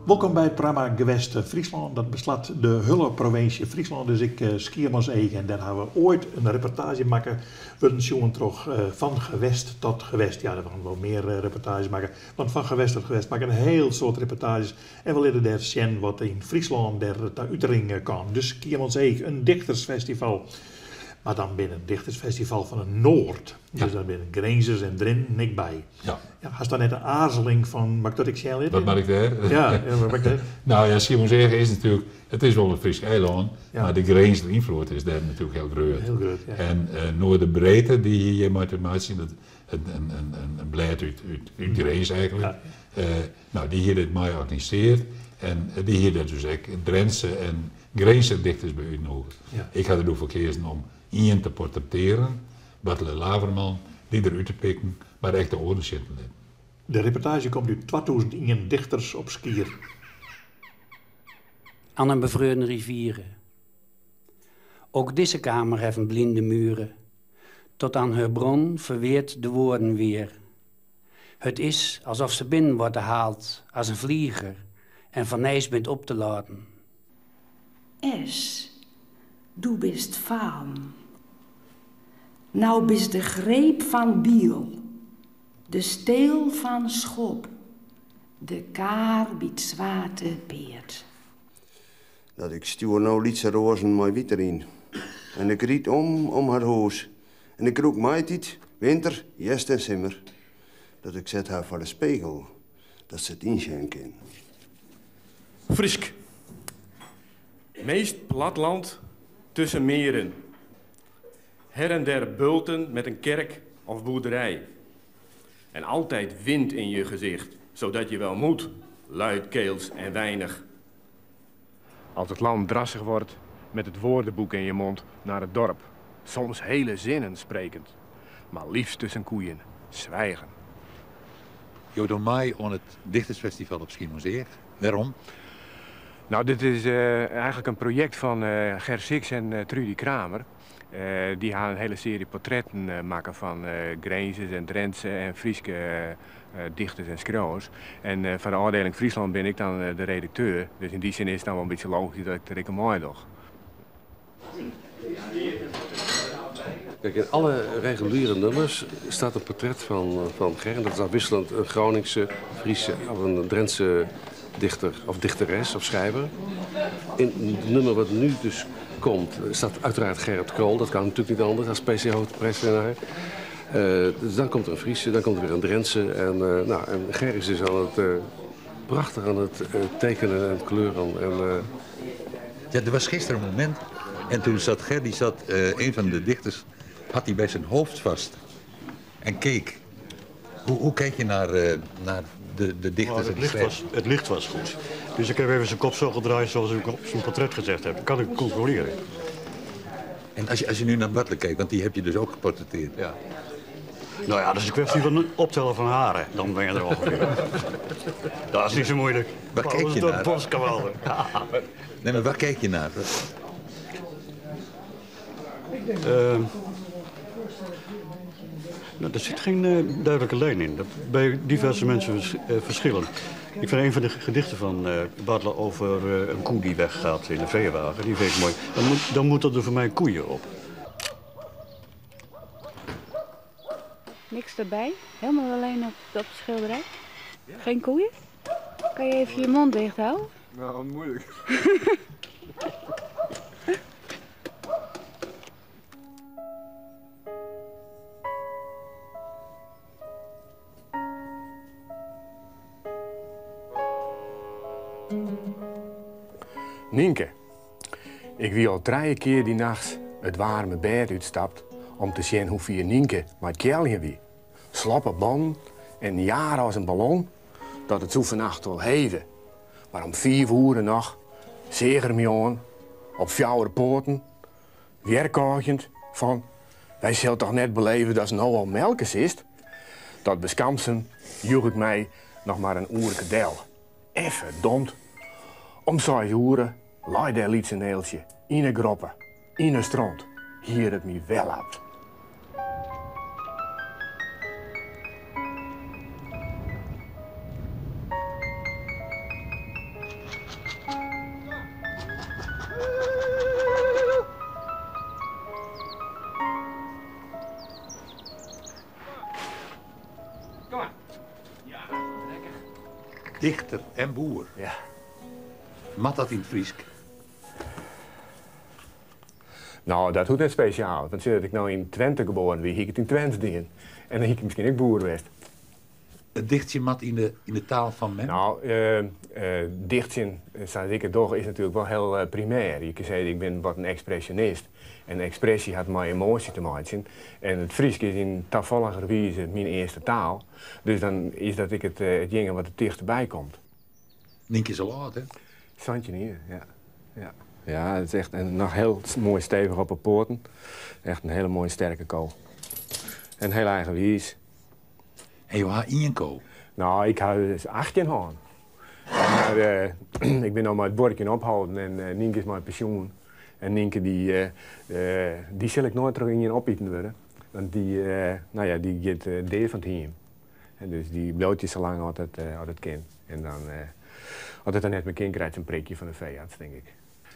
Wolkom by it programma Gewest Fryslân. Dat beslacht de hiele provinsje Fryslân, dus ek Skiermûntseach. En dêr hawwe we oait in reportaazje makke, wurden sjoen troch Van Gewest tot Gewest. Ja, der waarden wol mear reportaazjes makke, want Van Gewest tot Gewest makke in hiel soad reportaazjes. En we litte dêr sjen wat yn Fryslân dêr ta utering kaam. Dus Skiermûntseach, in dichtersfestival. Mar dan binne in dichtersfestival fan de Noard. Dus daar binne Grinzers en Drinten ek by. Ja. Ja, hast dan net in aarzeling fan, moat ik dat ek sjen litte? Wat moat ik dêr? Ja, ja, wat moat ik dêr? Nou ja, Skiermûntseach is natuerlik, it is wol in Frysk eilân, Ja. mar de Grinzer ynfloed is dêr natuerlik hiel grut. Hiel grut, ja. En Noorderbreedte, dy hie hjirmei te meitsjen, dat in blêd út Grins eigentlik. Ja. No, dy hie dit mei organisearre en dy hie dêr dus ek Drentse en Grinzer dichters by útnûge. Ja. Ik ha der doe foar keazen om ien te portrettearjen, Bartele Laverman, dy der út te pikken, mar ek de oaren sjen te litten. De reportaazje komt út 2001 Dichters op Skier. Aan een bevreurden rivieren. Ook deze kamer heeft blinde muren. Tot aan haar bron verweert de woorden weer. Het is alsof ze binnen wordt gehaald als een vlieger en van ijs bent op te laten. S, doe bist faam. Nou bist de greep fan biel, de steel fan schop, de kar by 't swarte peerd. Dat ik stjoer no lytse roazen mei wyt deryn. En ik ryd om om har hûs. En ik rûk maitiid, winter, hjerst en simmer. Dat ik set har foar de spegel, dat se it ynsjen kin. Frysk. Meest platland tussen meren. Her en der bulten met een kerk of boerderij. En altijd wind in je gezicht, zodat je wel moet, luidkeels en weinig. Als het land drassig wordt, met het woordenboek in je mond naar het dorp. Soms hele zinnen sprekend, maar liefst tussen koeien, zwijgen. Jo dogge mei oan it Dichtersfestival op Skiermûntseach. Wêrom? Nou, dit is eigenlijk in projekt fan Ger Six en Trudy Kramer. Dy ha in hiele searje portretten makke fan Grinzers en Drentse en Fryske dichters en skriuwers. En foar de ôfdieling Fryslân bin ik dan de redakteur. Dus yn dy sin is it dan wol in bytsje logysk dat ik der ek oan meidoch. Kijk, in alle reguliere nummers staat een portret van, van Ger. En dat is afwisselend een Groningse, Friese of een Drentse dichter of dichteres of schrijver. In het nummer wat nu dus komt, staat uiteraard Gerrit Krol. Dat kan natuurlijk niet anders als PC Hoofdprijswinnaar. Uh, dus dan komt er een Friese, dan komt er weer een Drentse. En, uh, nou, en Ger is dus aan het, uh, prachtig aan het tekenen en kleuren. En, ja, er was gisteren een moment en toen zat Ger, die zat, een van de dichters, had hij bij zijn hoofd vast en keek. Hoe, hoe kijk je naar, naar de, de dichters? Nou, het, licht was, het licht was goed. Dus ik heb even zijn kop zo gedraaid zoals ik op zijn portret gezegd heb. Dat kan ik controleren. En als je, als je nu naar Butler kijkt, want die heb je dus ook geportretteerd. Ja. Nou ja, dat is een kwestie van optellen van haren. Dan ben je er ongeveer. dat is niet zo moeilijk. Waar kijk je naar? Boskamalen. Nee, maar waar kijk je naar? Nou, er zit geen uh, duidelijke lijn in. Dat bij diverse mensen vers, uh, verschillen. Ik vind een van de gedichten van uh, Bartle over een koe die weggaat in een veewagen, die vind ik mooi. Dan, moet, dan moeten er voor mij koeien op. Niks erbij? Helemaal alleen op, op de schilderij? Geen koeien? Kan je even je mond dicht houden? Nou, moeilijk. Nynke, ik wie al trije kear dy nachts it waarme bêd útstapt om te sjen hoe fier Nynke mei it kealjen wie. Sloppe bannen en jaar as in ballon, dat it soe fannacht wol heve. Mar om fiif oere noch seach er my oan, op fjouwer poaten, wjerkôgjend, fan, Wy sil toch net beleve datst no al melke silst? Dat beskamsum joech ik my noch mar in oerke del. En ferdomd, om seis oere lei dêr lytse Neeltsje yn 'e groppe, yn 'e stront, hie er it my wer lapt. Dichter en boer. Ja. Moat dat yn it Frysk? No, dat hoecht net spesjaal. Want sjoch, as ik no yn Twente geboren wie, hie ik it yn Twents dien. En dan hie ik miskien ek boer west. It dichtsjen moat yn de, yn de taal fan mem? No, dichtsjen, sa't ik it doch, is natuerlik wol hiel primêr. Je kinne sizze, ik bin wat in ekspresjonist. En ekspresje hat mei emoasje te meitsjen. En it Frysk is yn tafalligerwize myn earste taal. Dus dan is dat ek it itjinge wat it tichtstby komt. Nynke is al âld, hè? 17 jier, ja. Ja, ja, it is echt en noch hiel moai stevich op 'e poaten. Echt in hiele moaie sterke ko. En hiel eigenwiis. En jo ha ien ko? No, ik ha dus 18 hân. Mar ik bin no mei it buorkjen opholden en Nynke is mei pensjoen. En Nynke dy, dy sil ek noait troch ien opiten wurde. Want dy, no ja, dy giet dea fan it hiem. En dus dy bliuwt hjir sa lang as it, as it kin. En dan, as it dan net mear kin, krijt se in prikje fan de feearts, tink ik.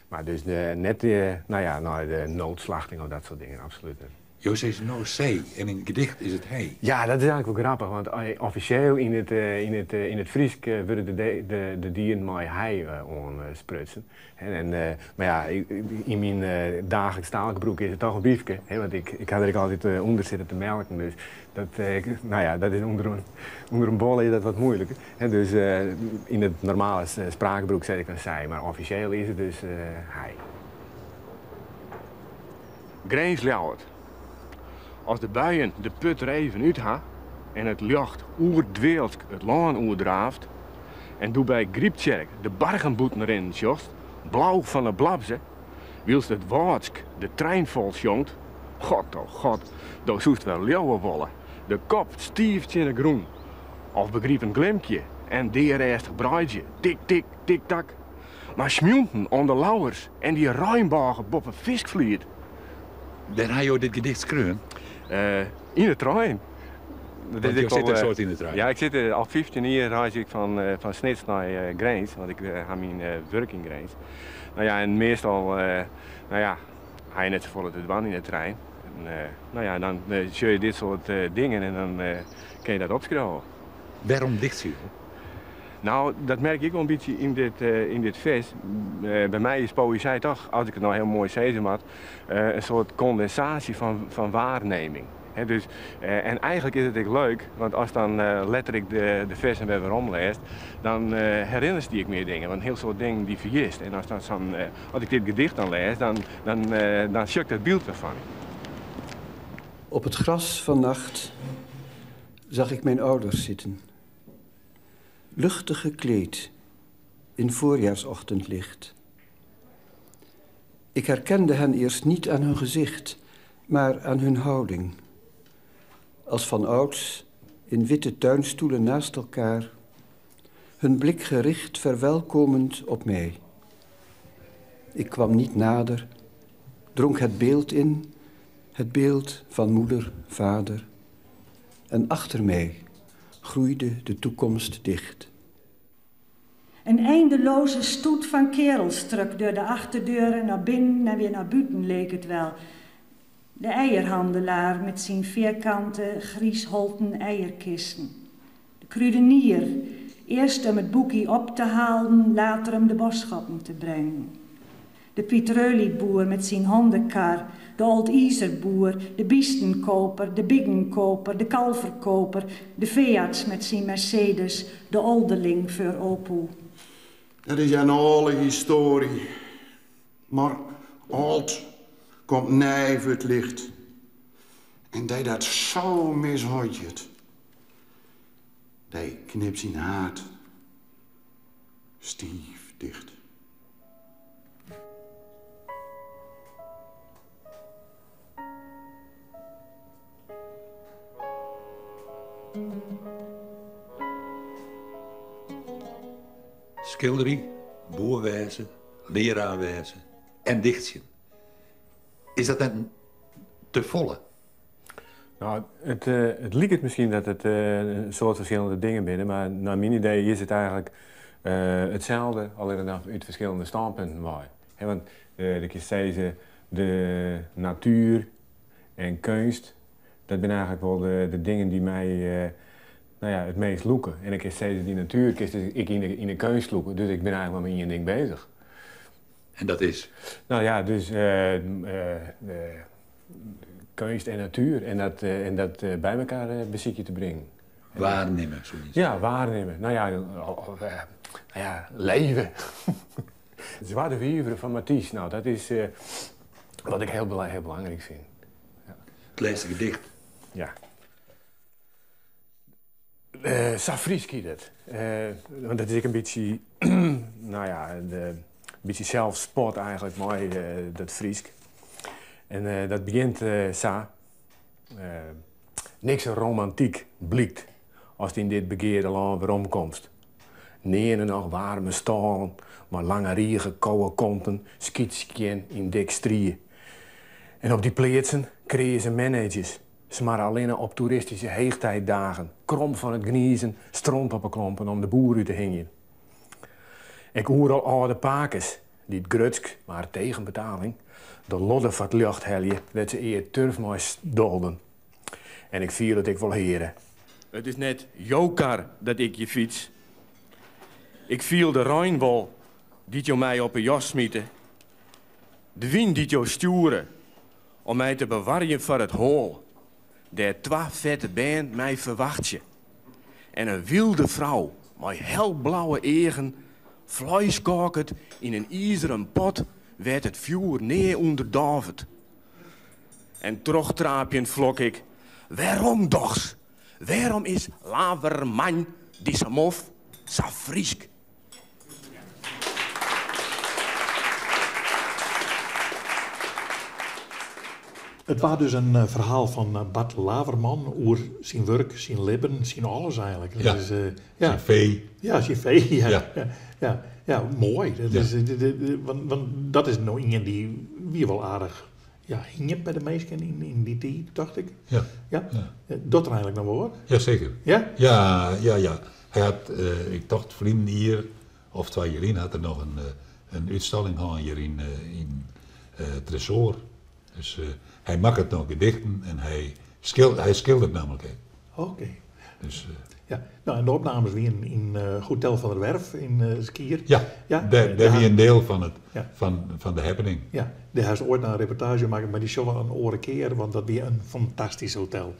Mar dus net, no ja, nei de noodslachting of dat soart dingen, absolút net. Jo sizze no sy en yn it gedicht is it hy. Ja, dat is eigenlik wol grappich, want offisjeel yn it, yn it, yn it Frysk wurde de, de, de dieren mei hy oansprutsen. En, mar ja, yn myn daagliks taalgebrûk is it toch in wyfke, want ik, ik ha der ek altyd ûnder sitten te melken. Dus dat, no ja, dat is ûnder in, ûnder in bolle is dat wat muoiliker. Dus yn it normale spraakgebrûk sis ik dan sy, mar offisjeel is it dus hy. Grins Ljouwert. As de buien de put der even út ha en it ljocht oerdwealsk it lân oerdraaft en doe by Gryptsjerk de bargen bûten rinnen sjochst, blau fan 'e blabze, wylst it Wâldsk de trein fol sjongt, God o God, do soest wer leauwe wolle, de kop stiif tsjin 'e grûn, of begryp in glimkje en dearêstich breidzje, tik tik, tik tak. Mar smjunten oan de Lauwers en dy reinbôge boppe Fiskfliet. Wêr ha jo dit gedicht skreaun? Yn de trein. Want jo sitte in soad yn de trein. Ja, ik sit al 15 jier reizgje ik fan Snits nei Grins, want ik ha myn wurk yn Grins. No ja, en meastal, no ja, ha je net safolle te dwaan yn de trein. En no ja, dan sjoch je dit soart dingen en dan kin je dat opskriuwe. Wêrom dichtsje jo? No, dat merk ik wol in bytsje yn dit, yn dit fers. By my is poëzy toch, as ik it no hiel moai sizze moat, in soart kondensaasje fan waarneming. dus, en eigenlik is it ek leuk, want ast dan letter ek de fersen wer werom lêst, dan herinnerst dy ek mear dingen, want in hiel soad dingen dy ferjitst. En as dan sa'n, as ik dit gedicht dan lês, dan, dan, dan sjoch ik dat byld wer foar my. Op het gras vannacht zag ik mijn ouders zitten. Luchtig gekleed in voorjaarsochtendlicht. Ik herkende hen eerst niet aan hun gezicht, maar aan hun houding. Als van ouds, in witte tuinstoelen naast elkaar, hun blik gericht verwelkomend op mij. Ik kwam niet nader, dronk het beeld in, het beeld van moeder, vader. En achter mij groeide de toekomst dicht. Een eindeloze stoet van kerels trok door de achterdeuren naar binnen en weer naar buiten, leek het wel. De eierhandelaar met zijn vierkante, griesholten eierkisten. De krudenier, eerst om het boekie op te halen, later om de boschappen te brengen. De petrolieboer met zijn hondenkar, de old-ijzerboer, de biestenkoper, de biggenkoper, de kalverkoper, de veearts met zijn Mercedes, de olderling voor opoe. Dat is een oude historie. Maar oud komt nij voor het licht. En die dat zo mishoort. Die knipt zijn haat stief dicht. Skilderje, boer wêze, learaar wêze en dichtsjen. Is dat net te folle? No, it, it liket miskien dat it in soad ferskillende dingen binne, mar nei myn idee is it eigenlik itselde, allinnich dan út ferskillende stânpunten wei. Hè, want do kinst sizze, de natuer en keunst, dat binne eigenlik wol de dingen dy't my. no ja, it meast lûke. En ik kin sizze, dy natuer kinst dus ek yn de keunst lûke. Dus ik bin eigentlik mar mei ien ding beuzich. En dat is? No ja, dus keunst en natuer en dat, en dat by elkoar besykje te bringen. Waarnimme, soe je Ja, waarnimme. No ja, nou ja, leve. Zwarte Wiveren fan Matisse, nou dat is wat ik hiel, hiel belangryk fyn. Ja. It lêste gedicht. Ja. Sa Frysk hjit it. Want dat is ek in bytsje, no ja, in bytsje selsspot eigentlik mei dat Frysk. En dat begjint sa. Niks romantyk blykt ast yn dit begearde lân weromkomst. Nearne noch waarme stâlen mei lange rige kowekonten skytskjin yn dik strie. En op dy pleatsen kreaze managers, smarre allinne op toeristyske heechtijdagen, krom fan it gnizen, stront op 'e klompen om de boer út te hingjen. Ek oeral âlde pakes, dy't grutsk, mar tegen betaling, de lodde foar 't ljocht helje wêr't se ea turf mei dolden. En ik fiel it ek wol heare. It is net jo kar dat ik hjir fyts. Ik fiel de rein wol dy't jo my op 'e jas smite. De wyn dy't jo stjoere om my te bewarjen foar it hoal dêr't twa fette bern my ferwachtsje. En in wylde frou mei helblauwe eagen fleis kôket yn in izeren pot wêr't it fjoer nea ûnder dôvet. En trochtraapjend flok ik, Wêrom dochs? Wêrom is Laverman, dizze mof, sa Frysk? It waard dus in ferhaal fan Bart Laverman oer syn wurk, syn libben, syn alles eigentlik. Ja, is, ja. Syn fee. Ja, syn fee, ja. Ja, ja. ja, moai. Dat is, want, want dat is no ien dy't wie wol aardich ja, hingjen by de minsken yn dy tiid, tocht ik. Ja. Ja? Docht er eigentlik noch wol wat? Jaseker. Ja? Ja, ja, ja. Hy hat, ik tocht ferline jier of twa jier lyn, hat er noch in útstalling hân hjir yn yn Tresoar. Dus hy makket noch gedichten en hy hy skilderet nammentlik ek. Oké. Dus, Ja, no en de opnames wienen yn Hotel van der Werf yn Skier. Ja, ja. Dêr, dêr wie in diel fan, it, fan, fan de happening. Ja, dêr hast oait in reportaazje makke, mar dy sjogge we in oare kear, want dat wie in fantastysk hotel.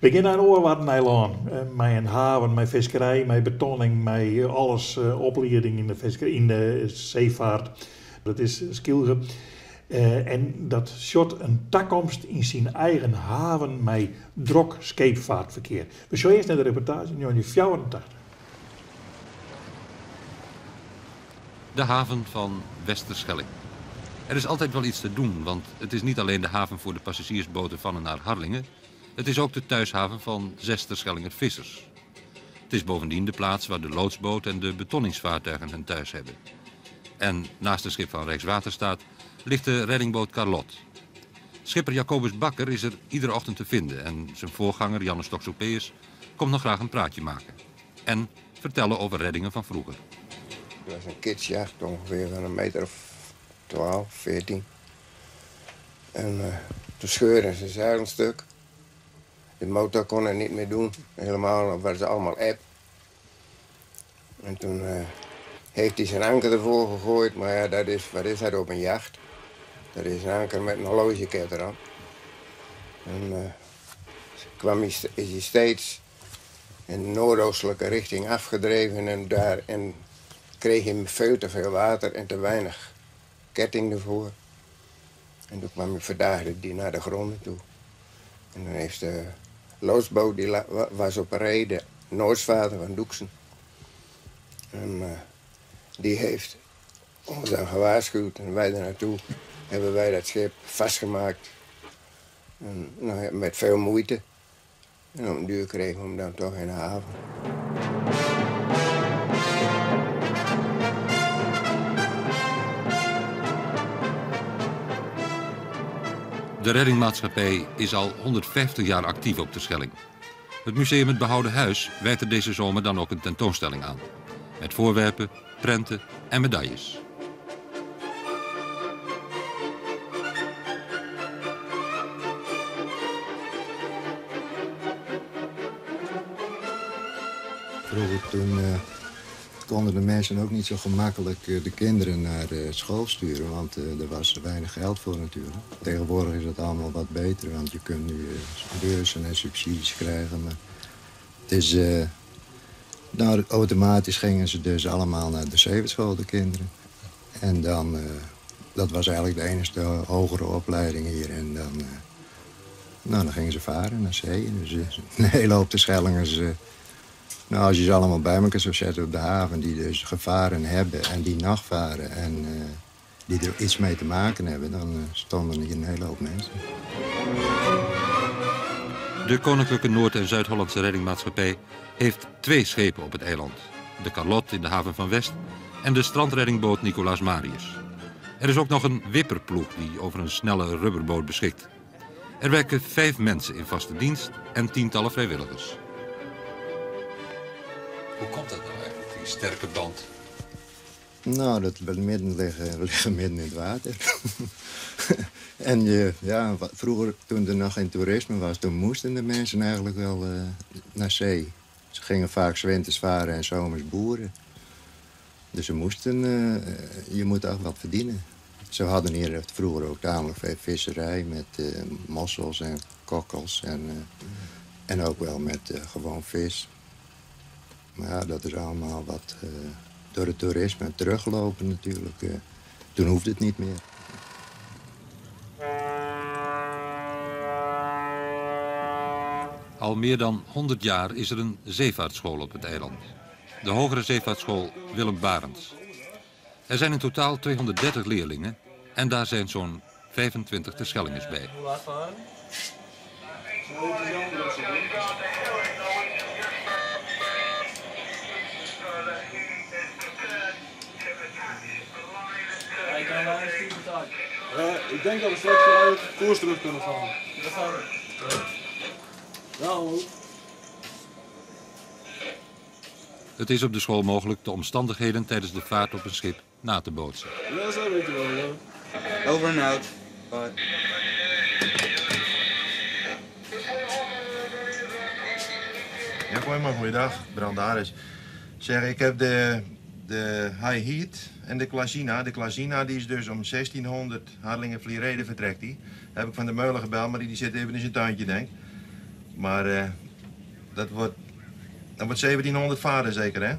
We gean nei in oar Waddeneilân, mei in haven, mei fiskerij, mei betonning, mei alles, oplieding yn de fiskerij, yn de seefaart. Dat is Skylge. En dat sjocht in takomst yn syn eigen haven mei drok skeepfaartferkear. We sjogge earst nei de reportaazje 1984. De haven fan Westerschelling. Er is altijd wel iets te doen, want het is niet alleen de haven voor de passagiersboten van en naar Harlingen. Het is ook de thuishaven van zes Terschellinger vissers. Het is bovendien de plaats waar de loodsboot en de betonningsvaartuigen hun thuis hebben. En naast het schip van Rijkswaterstaat ligt de reddingboot Carlot. Schipper Jacobus Bakker is er iedere ochtend te vinden en zijn voorganger Jannes Toxopeus komt nog graag een praatje maken. En vertellen over reddingen van vroeger. Het was een kidsjacht ongeveer van een meter of 12, 14. En toen scheurden ze zeilen stuk. De motor kon het niet meer doen. Helemaal, dan werden ze allemaal eb. En toen heeft hij zijn anker ervoor gegooid. Maar ja, dat is, wat is dat op een jacht? Dat is een anker met een horlogeketting eraan. En kwam hij, is hij steeds in noordoostelijke richting afgedreven. En daar en kreeg hij veel te veel water en te weinig ketting ervoor. En toen kwam hij verdaagde die naar de grond toe. En dan heeft de loodsboot, die was op ree, de Noordsvaarder van Doeksen. En die heeft ons dan gewaarschuwd en wij daar naartoe hebben wij dat schip vastgemaakt. En, nou ja, met veel moeite. En op een duur kregen we hem dan toch in de haven. De reddingmaatschappij is al 150 jaar actief op Terschelling. Het museum Het Behouden Huis wijdt er deze zomer dan ook een tentoonstelling aan. Met voorwerpen, prenten en medailles. Vroeger toen konden de mensen ook niet zo gemakkelijk de kinderen naar school sturen, want er was weinig geld voor natuurlijk. Tegenwoordig is dat allemaal wat beter, want je kunt nu beurzen en subsidies krijgen. Maar het is, nou, automatisch gingen ze dus allemaal naar de zeevaartschool, de kinderen. En dan, dat was eigenlijk de enige hogere opleiding hier. En dan, nou, dan gingen ze varen naar zee. Dus een hele hoop Terschellingers. Nou, als je ze allemaal bij elkaar zou zetten op de haven... die dus gevaren hebben en die nachtvaren en die er iets mee te maken hebben... dan stonden hier een hele hoop mensen. De Koninklijke Noord- en Zuid-Hollandse Reddingmaatschappij heeft 2 schepen op het eiland. De Carlot in de haven van West en de strandreddingboot Nicolaas Marius. Er is ook nog een wipperploeg die over een snelle rubberboot beschikt. Er werken 5 mensen in vaste dienst en tientallen vrijwilligers. Hoe komt dat nou eigenlijk, die sterke band? Nou, dat we midden liggen, we liggen midden in het water. En ja, vroeger, toen er nog geen toerisme was, toen moesten de mensen eigenlijk wel naar zee. Ze gingen vaak 's winters varen en zomers boeren. Dus ze moesten, je moet ook wat verdienen. Ze hadden hier vroeger ook tamelijk veel visserij met mossels en kokkels en ook wel met gewoon vis. Maar ja, dat is allemaal wat door het toerisme teruggelopen natuurlijk. Toen hoefde het niet meer. Al meer dan 100 jaar is er een zeevaartschool op het eiland. De Hogere Zeevaartschool Willem Barentsz. Er zijn in totaal 230 leerlingen en daar zijn zo'n 25 Terschellingers bij. Ik denk dat we straks uit koers terug kunnen gaan. Dat gaan we. Ja, hallo. Het is op de school mogelijk de omstandigheden tijdens de vaart op een schip na te bootsen. Ja, zo weet je wel. Ja. Over and out. Bye. Ja, goeiemorgen, goeiedag. Brandaris. Zeg, ik heb de High Heat en de Klazina. De Klazina die is dus om 1600 Harlingen-Vlierede vertrekt die. Heb ik van de Meulen gebeld, maar die zit even in zijn tuintje, denk ik. Maar dat wordt 1700 varen zeker, hè?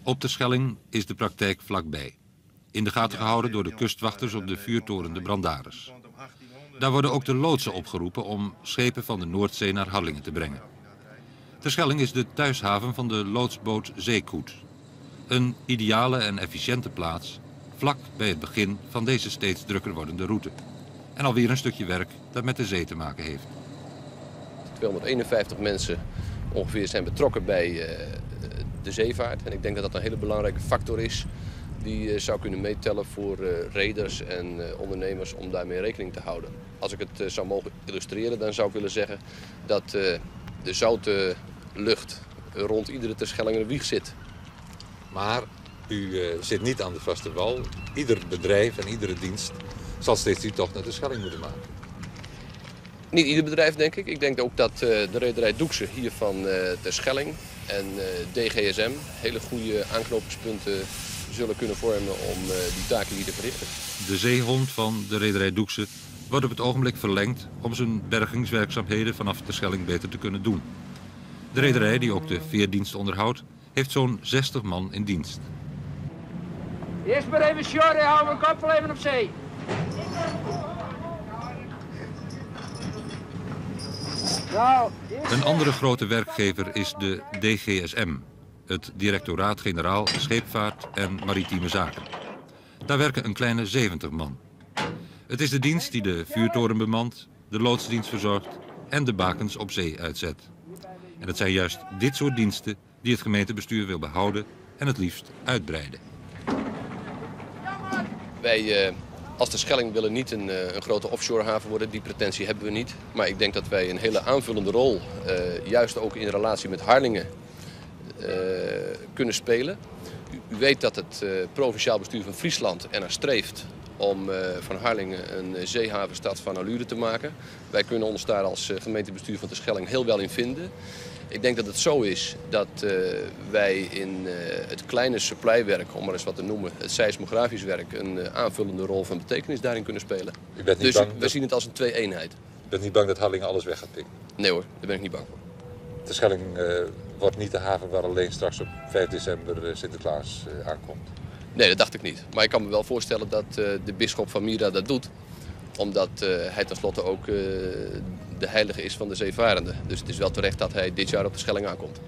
Op de Schelling is de praktijk vlakbij. In de gaten gehouden door de kustwachters op de vuurtoren de Brandaris. Daar worden ook de loodsen opgeroepen om schepen van de Noordzee naar Harlingen te brengen. Terschelling is de thuishaven van de loodsboot Zeekoet. Een ideale en efficiënte plaats, vlak bij het begin van deze steeds drukker wordende route. En alweer een stukje werk dat met de zee te maken heeft. 251 mensen ongeveer zijn betrokken bij de zeevaart. En ik denk dat dat een hele belangrijke factor is die zou kunnen meetellen voor reders en ondernemers om daarmee rekening te houden. Als ik het zou mogen illustreren, dan zou ik willen zeggen dat de zoute lucht rond iedere Terschellinger wieg zit. Maar u zit niet aan de vaste wal. Ieder bedrijf en iedere dienst zal steeds die tocht naar de Schelling moeten maken. Niet ieder bedrijf, denk ik. Ik denk ook dat de rederij Doeksen hier van Terschelling en DGSM hele goede aanknopingspunten zullen kunnen vormen om die taken hier te verrichten. De zeehond van de rederij Doeksen wordt op het ogenblik verlengd om zijn bergingswerkzaamheden vanaf Terschelling beter te kunnen doen. De rederij, die ook de veerdienst onderhoudt, heeft zo'n 60 man in dienst. Eerst maar even sjorren, houden we kop wel even op zee. Nou, een andere grote werkgever is de DGSM, het Directoraat-Generaal Scheepvaart en Maritieme Zaken. Daar werken een kleine 70 man. Het is de dienst die de vuurtoren bemant, de loodsdienst verzorgt en de bakens op zee uitzet. En het zijn juist dit soort diensten die het gemeentebestuur wil behouden en het liefst uitbreiden. Wij als de Schelling willen niet een grote offshore haven worden, die pretentie hebben we niet. Maar ik denk dat wij een hele aanvullende rol, juist ook in relatie met Harlingen, kunnen spelen. U weet dat het provinciaal bestuur van Friesland ernaar streeft Om van Harlingen een zeehavenstad van allure te maken. Wij kunnen ons daar als gemeentebestuur van Terschelling heel wel in vinden. Ik denk dat het zo is dat wij in het kleine supplywerk, om maar eens wat te noemen, het seismografisch werk, een aanvullende rol van betekenis daarin kunnen spelen. U bent niet Dus bang we dat zien het als een twee-eenheid. U bent niet bang dat Harlingen alles weg gaat pikken? Nee hoor, daar ben ik niet bang voor. Terschelling wordt niet de haven waar alleen straks op 5 december Sinterklaas aankomt. Nee, dat dacht ik niet. Maar ik kan me wel voorstellen dat de bisschop van Myra dat doet. Omdat hij tenslotte ook de heilige is van de zeevarenden. Dus het is wel terecht dat hij dit jaar op de Schelling aankomt.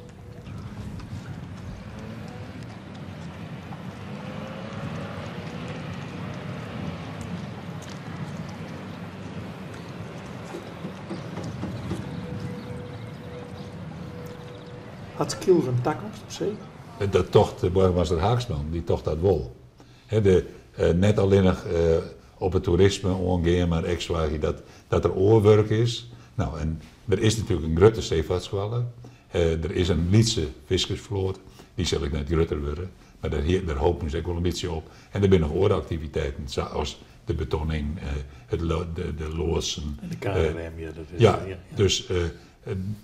Had Skylge een takomst op zee? Dat tocht de burgemeester Haaksman, die tocht dat wel. Hè, de net alleen nog op het toerisme ongeën, maar ik zwaar dat er oorwerk is. Nou, en er is natuurlijk een grote zeevaartschool. Er is een Lietse vissersvloot, die zal ik net groter worden. Maar daar hopen ze ook wel een beetje op. En er zijn nog andere activiteiten, zoals de betonning, de loodsen. En de KNRM, ja, dat is, Ja, ja, ja. dus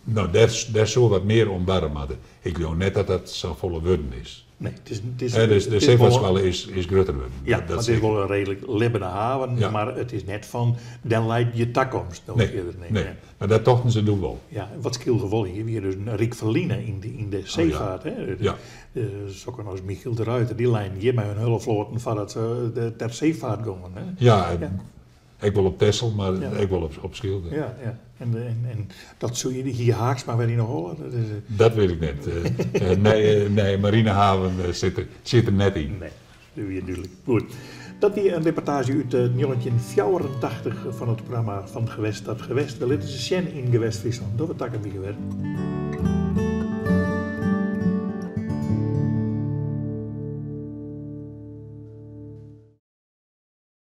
nou, daar zou wat meer om barren moeten. Ik geloof net dat dat zo volle worden is. Nee, het is, Hè, dus het de is zeevaartschool wel is groter worden. Ja, Dat maar het is zeker. wel een redelijk libbene haven, Ja. maar het is net van, dan leidt je toekomst nog Nee, eerder. Nee, nee. nee. Maar dat tochten ze doen wel. Ja, en wat scheelde wel hier, weer dus een Rick Verline in de Oh, ja. zeevaart. Hè? Ja. De sokken als Michiel de Ruiter, die lijn hier met hun hulpvloten van het de, ter zeevaart gingen. Hè? Ja, en Ja. ik wil op Texel, maar Ja. ik wil op Schilde. Ja, ja. En dat zul je hier haaks maar weer in de hollen. Dat is Dat weet ik net. Nee, nee, Marinehaven zit er net in. Nee, dat is duidelijk. Goed. Dat die een reportage uit 1984 van het programma Van Gewest tot Gewest. We lieten ze zien in Gewest Friesland. Door we takken wie gewerkt.